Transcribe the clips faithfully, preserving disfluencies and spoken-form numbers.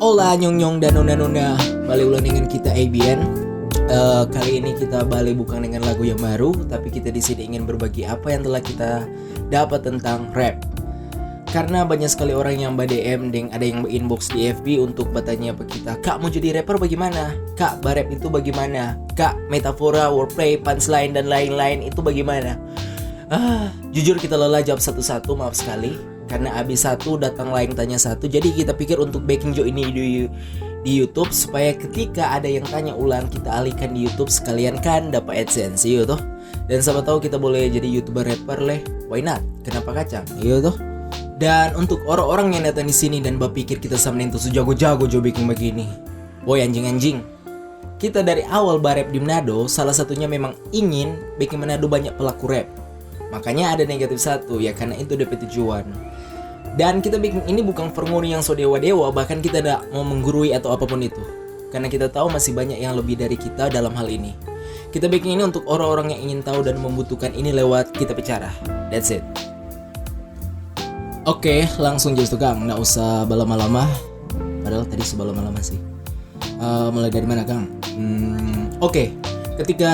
Hola nyong-nyong dan nona-nona, bale ulang dengan kita A B N. Eh, kali ini kita bale bukan dengan lagu yang baru, tapi kita di sini ingin berbagi apa yang telah kita dapat tentang rap. Karena banyak sekali orang yang ba-D M deng ada yang ba-inbox di F B untuk batanya pa kita, "Kak, mo jadi rapper bagaimana? Kak, ba-rap itu bagaimana? Kak, metafora, wordplay, punchline, dan lain-lain itu bagaimana?" Ah, jujur kita lelah jawab satu-satu, maaf sekali. Karena abis satu datang lain tanya satu, jadi kita pikir untuk bikin jo ini di, di YouTube supaya ketika ada yang tanya ulang kita alihkan di YouTube sekalian kan dapat AdSense, iyo toh. Dan siapa tahu kita boleh jadi YouTuber rapper leh. Why not? Kenapa kacang? Iyo toh. Dan untuk orang-orang yang datang di sini dan bapikir kita sama itu su jago-jago jo bikin begini, boy, anjing-anjing. Kita dari awal ba-rap di Manado, salah satunya memang ingin bikin Manado banyak pelaku rap. Makanya ada negatif satu, ya karena itu depe tujuan. Dan kita bikin ini bukan for ngoni yang so dewa-dewa, bahkan kita ndak mau menggurui atau apapun itu. Karena kita tahu masih banyak yang lebih dari kita dalam hal ini. Kita bikin ini untuk orang-orang yang ingin tahu dan membutuhkan ini lewat kita pe cara. That's it. Oke, langsung just tukang, nggak usah balama-lama. Padahal tadi su balama-lama sih. Eh, mulai dari mana, Kang? Hmm, oke. Ketika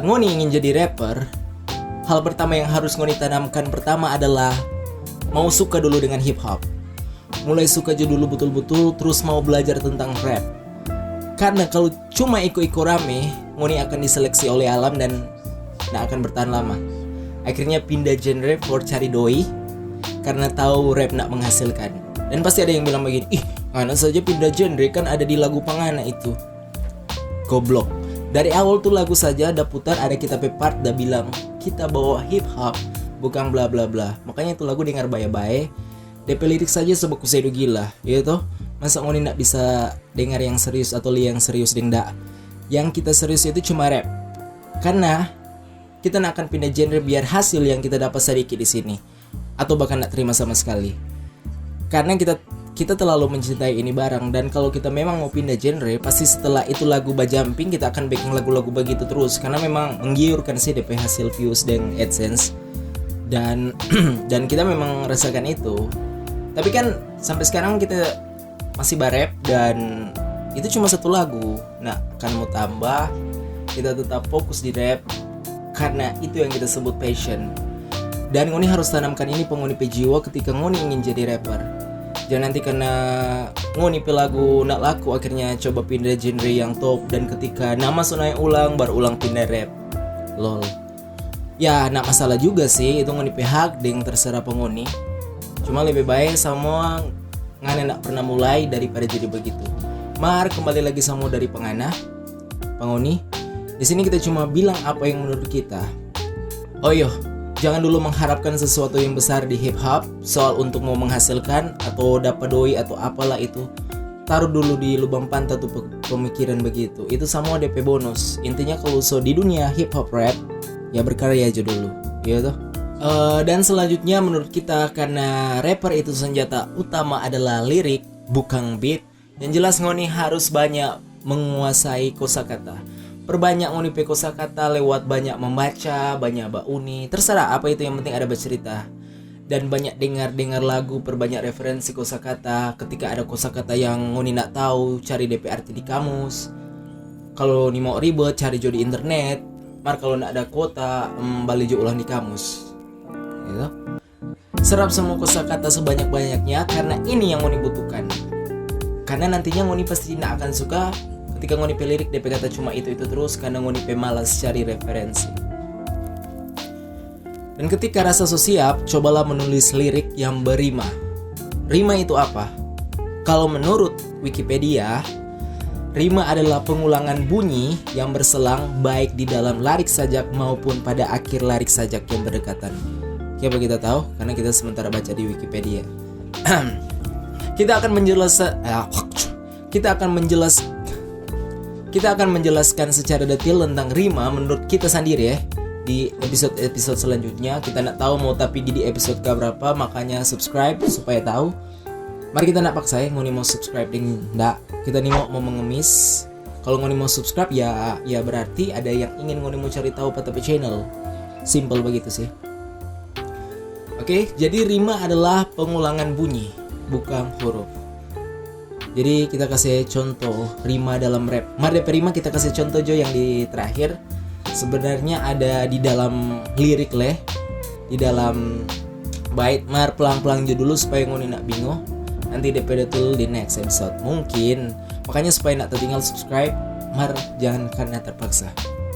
ngoni ingin jadi rapper, hal pertama yang harus ngoni tanamkan pertama adalah mau suka dulu dengan hip hop. Mulai suka jo dulu betul-betul, terus mau belajar tentang rap. Karena kalau cuma iko-iko rame, ngoni akan diseleksi oleh alam dan nggak akan bertahan lama. Akhirnya pindah genre for cari doi, karena tahu rap nggak menghasilkan. Dan pasti ada yang bilang begini, "Ih, ngana saja pindah genre, kan ada di lagu pa ngana itu." Goblok. Dari awal tuh lagu saja da putar ada kita pe part da bilang, "Kita bawa hip hop, bukan bla bla bla." Makanya itu lagu dengar bae-bae. Depe lirik saja so baku sedu gila, iya toh? Masa ngoni ndak bisa dengar yang serius atau lia yang serius deng da? Yang kita serius itu cuma rap. Karena kita ndak akan pindah genre biar hasil yang kita dapat sadiki di sini. Atau bahkan ndak terima sama sekali. Karena kita kita terlalu mencintai ini barang, dan kalau kita memang mau pindah genre, pasti setelah itu lagu bajamping, kita akan bikin lagu-lagu begitu terus, karena memang menggiurkan sih depe hasil views deng AdSense. Dan dan kita memang rasakan itu. Tapi kan sampai sekarang kita masih ba-rap dan itu cuma satu lagu. Nah, kan mau tambah, kita tetap fokus di rap karena itu yang kita sebut passion. Dan ngoni harus tanamkan ini pa ngoni pe jiwa ketika ngoni ingin jadi rapper. Jangan nanti karena ngoni pe lagu ndak laku akhirnya coba pindah genre yang top dan ketika nama so naik ulang, baru ulang pindah rap. Lol. Ya, ndak masalah juga sih, itu ngoni pe hak deng terserah pa ngoni. Cuma lebe bae samua ngana ndak pernah mulai daripada jadi begitu. Mar, kembali lagi samua dari pa ngana, pa ngoni. Di sini kita cuma bilang apa yang menurut kita. Oh iyo, jangan dulu mengharapkan sesuatu yang besar di hip hop, soal untuk mau menghasilkan atau dapat doi atau apalah itu. Taruh dulu di lubang pantat tuh pe-, pemikiran begitu. Itu samua depe bonus. Intinya kalau so di dunia hip hop rap, ya berkarya aja dulu. Iya toh? Eh, dan selanjutnya menurut kita karena rapper itu senjata utama adalah lirik, bukan beat. Yang jelas ngoni harus banyak menguasai kosakata. Perbanyak ngoni pe kosakata lewat banyak membaca, banyak bauni. Terserah apa itu, yang penting ada bercerita. Dan banyak dengar-dengar lagu, perbanyak referensi kosakata. Ketika ada kosakata yang ngoni ndak tahu, cari depe arti di kamus. Kalau ni mau ribet, cari jo di internet. Mar kalau ndak ada kuota, em, bali jo ulang di kamus. Gitu. Serap semua kosakata sebanyak-banyaknya karena ini yang ngoni butuhkan. Karena nantinya ngoni pasti ndak akan suka ketika ngoni pe lirik depe kata cuma itu-itu terus karena ngoni pe malas cari referensi. Dan ketika rasa so siap, cobalah menulis lirik yang berima. Rima itu apa? Kalau menurut Wikipedia, rima adalah pengulangan bunyi yang berselang baik di dalam larik sajak maupun pada akhir larik sajak yang berdekatan. Kiapa kita tahu? Karena kita sementara baca di Wikipedia. Kita akan menjelaskan, kita akan menjelas, kita akan menjelaskan secara detail tentang rima menurut kita sendiri ya di episode-episode selanjutnya. Kita ndak tahu mau tapi di episode keberapa, makanya subscribe supaya tahu. Mari kita ndak paksa ya, ngoni mau subscribe deng ndak. Kita ni mau, mau mengemis. Kalau ngoni mau subscribe ya, ya berarti ada yang ingin ngoni mau cari tahu pa ta pe channel. Simple begitu sih. Oke, jadi rima adalah pengulangan bunyi, bukan huruf. Jadi kita kasih contoh rima dalam rap. Mar depe rima kita kasih contoh jo yang di terakhir. Sebenarnya ada di dalam lirik leh, di dalam bait, mar pelang-pelang jo dulu supaya ngoni nak bingo. Nanti depe detail di next episode mungkin. Makanya supaya nak tertinggal subscribe, mar jangan karena terpaksa.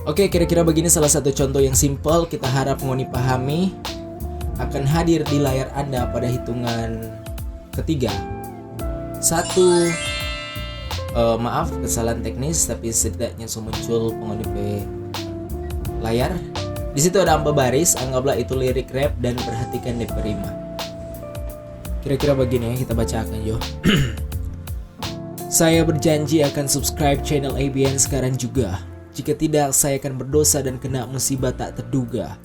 Oke, kira-kira begini salah satu contoh yang simple, kita harap ngoni pahami, akan hadir di layar Anda pada hitungan ketiga. Satu, eh, maaf, kesalahan teknis, tapi setidaknya so muncul pengoni pe layar. Di situ ada ampa baris, anggaplah itu lirik rap dan perhatikan depe rima. Kira-kira begini ya, kita bacakan jo. Saya berjanji akan subscribe channel A B N sekarang juga. Jika tidak, saya akan berdosa dan kena musibah tak terduga.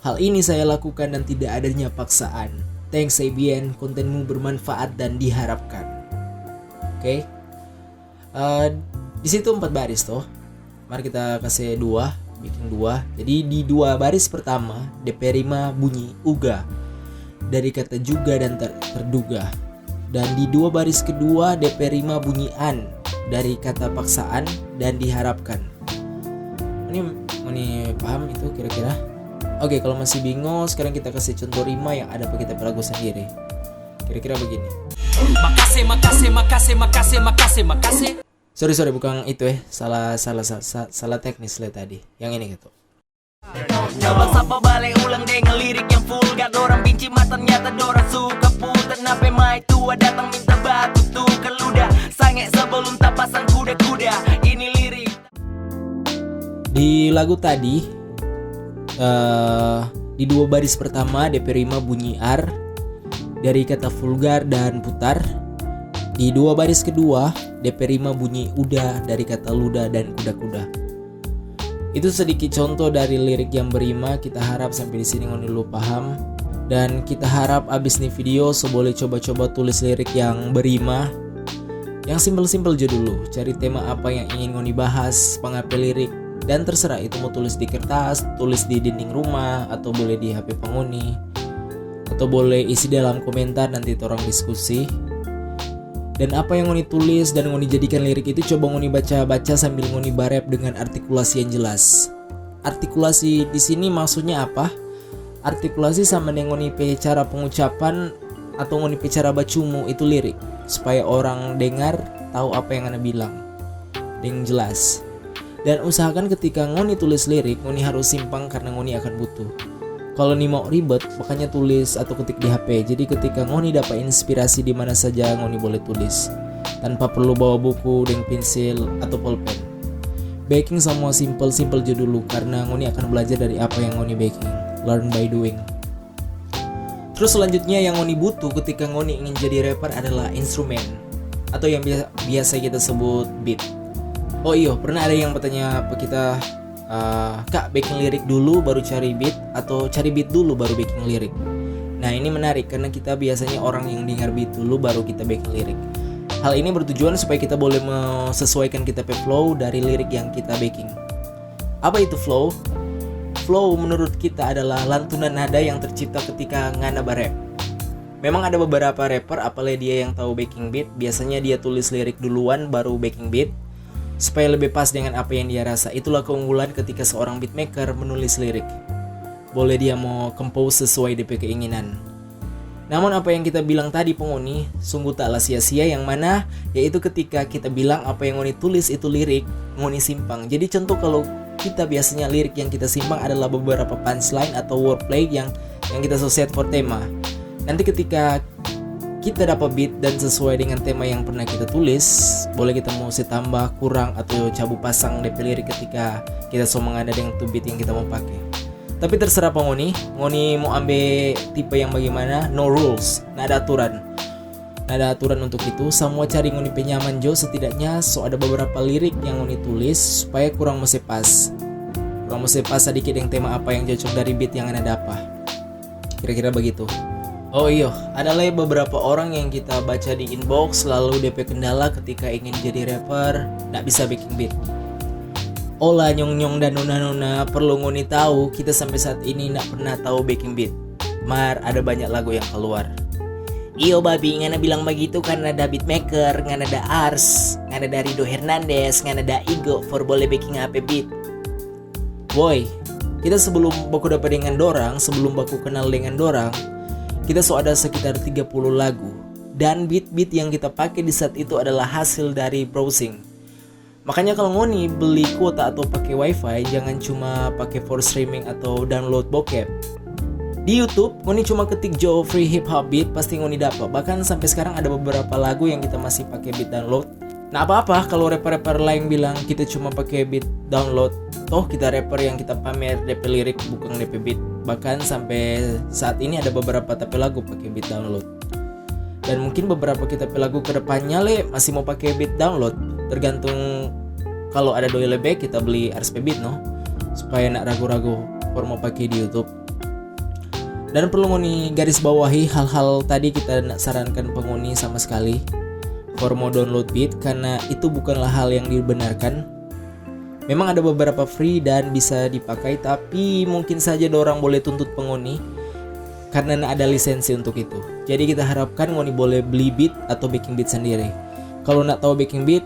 Hal ini saya lakukan dan tidak adanya paksaan. Thanks A B N, kontenmu bermanfaat dan diharapkan. Oke. Eh, di situ empat baris toh. Mari kita kasih dua, bikin dua. Jadi di dua baris pertama, depe rima bunyi uga dari kata juga dan ter- terduga. Dan di dua baris kedua, depe rima bunyi an dari kata paksaan dan diharapkan. Ini, ini paham itu kira-kira? Oke, kalau masih bingung, sekarang kita kasih contoh rima yang ada pa kita pe lagu sendiri. Kira-kira begini. Makase, makase, makase, makase, makase, makase. Sorry, sorry, bukan itu eh. Salah, salah, sa- sa- salah teknis le tadi. Yang ini gitu. Coba sapa bale ulang deng lirik yang vulgar. Dorang binci ma ternyata dorang suka putar. Nape mai tua datang minta batu tu keluda. Sange sebelum tapasang kuda-kuda. Ini lirik. Di lagu tadi, eh, di dua baris pertama depe rima bunyi ar dari kata vulgar dan putar. Di dua baris kedua, depe rima bunyi uda dari kata luda dan kuda-kuda. Itu sedikit contoh dari lirik yang berima. Kita harap sampai di sini ngoni dulu paham. Dan kita harap abis ni video so boleh coba-coba tulis lirik yang berima. Yang simpel-simpel jo dulu. Cari tema apa yang ingin ngoni bahas, pangape lirik, dan terserah itu mau tulis di kertas, tulis di dinding rumah, atau boleh di H P pa ngoni, atau boleh isi dalam komentar, nanti torang diskusi. Dan apa yang ngoni tulis dan ngoni jadikan lirik itu coba ngoni baca-baca sambil ngoni barep dengan artikulasi yang jelas. Artikulasi di sini maksudnya apa? Artikulasi sama deng ngoni pe cara pengucapan atau ngoni pe cara bacumu itu lirik, supaya orang dengar tahu apa yang ngana bilang deng jelas. Dan usahakan ketika ngoni tulis lirik, ngoni harus simpang karena ngoni akan butuh. Kalau ni mau ribet, makanya tulis atau ketik di H P. Jadi ketika ngoni dapat inspirasi di mana saja, ngoni boleh tulis tanpa perlu bawa buku deng pensil atau polpen. Beking samua simpel-simpel jo dulu, karena ngoni akan belajar dari apa yang ngoni beking. Learn by doing. Terus selanjutnya yang ngoni butuh ketika ngoni ingin jadi rapper adalah instrumen, atau yang bia- biasa kita sebut beat. Oh iyo, pernah ada yang bertanya apa kita, eh, "Kak, beking lirik dulu baru cari beat, atau cari beat dulu baru beking lirik?" Nah, ini menarik karena kita biasanya orang yang dengar beat dulu baru kita beking lirik. Hal ini bertujuan supaya kita boleh menyesuaikan kita pe flow dari lirik yang kita beking. Apa itu flow? Flow menurut kita adalah lantunan nada yang tercipta ketika ngana barep. Memang ada beberapa rapper, apalagi dia yang tahu beking beat, biasanya dia tulis lirik duluan baru beking beat supaya lebih pas dengan apa yang dia rasa. Itulah keunggulan ketika seorang beatmaker menulis lirik. Boleh dia mau compose sesuai depe keinginan. Namun apa yang kita bilang tadi, pengoni, sungguh taklah sia-sia, yang mana yaitu ketika kita bilang apa yang ngoni tulis itu lirik, ngoni simpang. Jadi contoh, kalau kita biasanya lirik yang kita simpang adalah beberapa punchline atau wordplay yang yang kita so set for tema. Nanti ketika kita dapat beat dan sesuai dengan tema yang pernah kita tulis, boleh kita mau se tambah, kurang, atau cabu pasang depe lirik ketika kita so mengada dengan tu beat yang kita mau pakai. Tapi terserah pa ngoni, ngoni mau ambe tipe yang bagaimana, no rules, nada aturan. Nada aturan untuk itu, samua cari ngoni pe nyaman jo, setidaknya so ada beberapa lirik yang ngoni tulis supaya kurang mo se pas. Kurang mo se pas sadiki deng tema apa yang cocok dari beat yang ngana dapa. Kira-kira begitu. Oh iyo, ada lei beberapa orang yang kita baca di inbox, lalu depe kendala ketika ingin jadi rapper, ndak bisa beking beat. Ola nyong-nyong dan nona-nona, perlu ngoni tau, kita sampe saat ini ndak pernah tau beking beat. Mar ada banyak lagu yang kaluar. Iyo babi, ngana bilang bagitu karna da beatmaker, ngana da Ars, ngana da Rido Hernandez, ngana da Igo for boleh beking hape beat. Woi, kita sebelum baku dapa dengan dorang, sebelum baku kenal dengan dorang, kita so ada sekitar tiga puluh lagu. Dan beat-beat yang kita pake di saat itu adalah hasil dari browsing. Makanya kalau ngoni beli kuota atau pake wifi, jangan cuma pake for streaming atau download bokep. Di YouTube, ngoni cuma ketik jo free hip hop beat, pasti ngoni dapa. Bahkan sampe sekarang ada beberapa lagu yang kita masih pake beat download. Nah, apa-apa kalau rapper-rapper lain bilang kita cuma pake beat download, toh kita rapper yang kita pamer depe lirik, bukan depe beat. Bahkan sampe saat ini ada beberapa ta pe lagu pake beat download. Dan mungkin beberapa kita pe lagu ke depannya le masih mau pake beat download, tergantung kalau ada doi lebe kita beli Ars pe beat no, supaya nak ragu-ragu for mau pake di YouTube. Dan perlu ngoni garis bawahi, hal-hal tadi kita nak sarankan pa ngoni sama sekali for mau download beat, karena itu bukanlah hal yang dibenarkan. Memang ada beberapa free dan bisa dipakai, tapi mungkin saja dorang boleh tuntut pa ngoni karena nda ada lisensi untuk itu. Jadi kita harapkan ngoni boleh beli beat atau beking beat sendiri. Kalau nda tahu beking beat,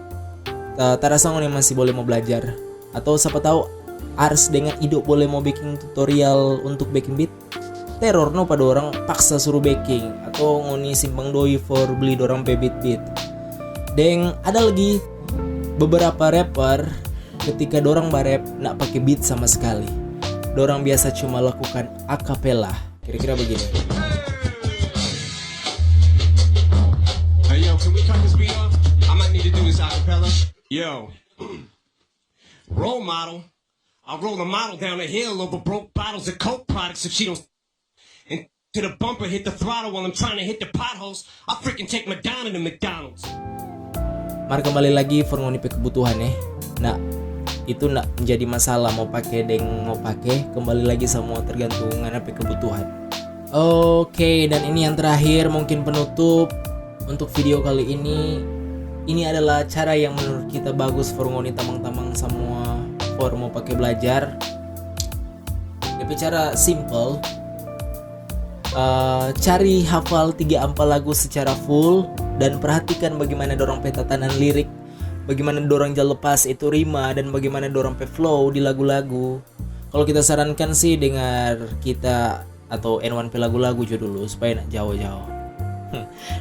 ta-, tarasa ngoni masih boleh mau belajar. Atau siapa tahu Ars dengan Ido boleh mau beking tutorial untuk beking beat. Teror no pa dorang, paksa suruh beking, atau ngoni simpang doi for beli dorang pe beat-beat. Deng ada lagi beberapa rapper, ketika dorang barap nak pake beat sama sekali. Dorang biasa cuma lakukan a cappella. Kira-kira begini. Hey yo, can we cut this beat off? I might need to do this a cappella. Yo. Role model. I roll a model down the hill over broke bottles of coke products if she don't. And to the bumper, hit the throttle while I'm trying to hit the potholes. I freaking take Madonna to McDonald's. Mar kembali lagi for ngoni pe kebutuhan eh. Nah, itu nda menjadi masalah mau pake deng mau pake, kembali lagi semua tergantung ngana pe kebutuhan. Oke, dan ini yang terakhir, mungkin penutup untuk video kali ini. Ini adalah cara yang menurut kita bagus for ngoni tamang-tamang semua for mau pake belajar. Depe cara simple. Eh, cari hafal tiga ampa lagu secara full dan perhatikan bagaimana dorang pe tatanan lirik, bagaimana dorang ja lepas itu rima, dan bagaimana dorang pe flow di lagu-lagu. Kalau kita sarankan sih dengar kita atau N one pe lagu-lagu jo dulu supaya nak jao-jao.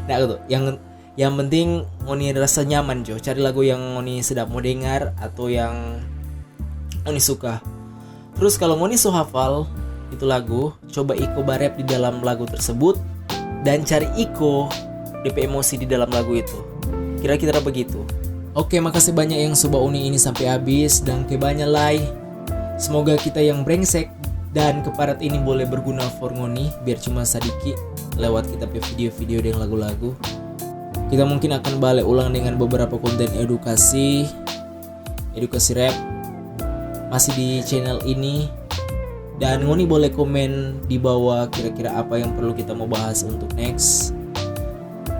Nah, gitu. Yang yang penting ngoni rasa nyaman jo. Cari lagu yang ngoni sedap mau dengar atau yang ngoni suka. Terus kalau ngoni so hafal itu lagu, coba iko barap di dalam lagu tersebut dan cari iko depe emosi di dalam lagu itu. Kira-kira begitu. Oke, makasih banyak yang so bauni ini sampe abis, dangke banya lai. Semoga kita yang brengsek dan keparat ini boleh berguna for ngoni, biar cuma sadiki lewat kita pe video-video deng lagu-lagu. Kita mungkin akan bale ulang dengan beberapa konten edukasi, edukasi rap masih di channel ini. Dan ngoni boleh komen di bawah kira-kira apa yang perlu kita mau bahas untuk next.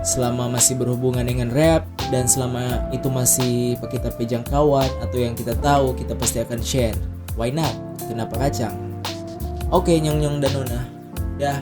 Selama masih berhubungan dengan rap dan selama itu masih pa kita pe jangkauan atau yang kita tahu, kita pasti akan share. Why not? Kenapa kacang? Oke, nyong-nyong dan nona. Dah.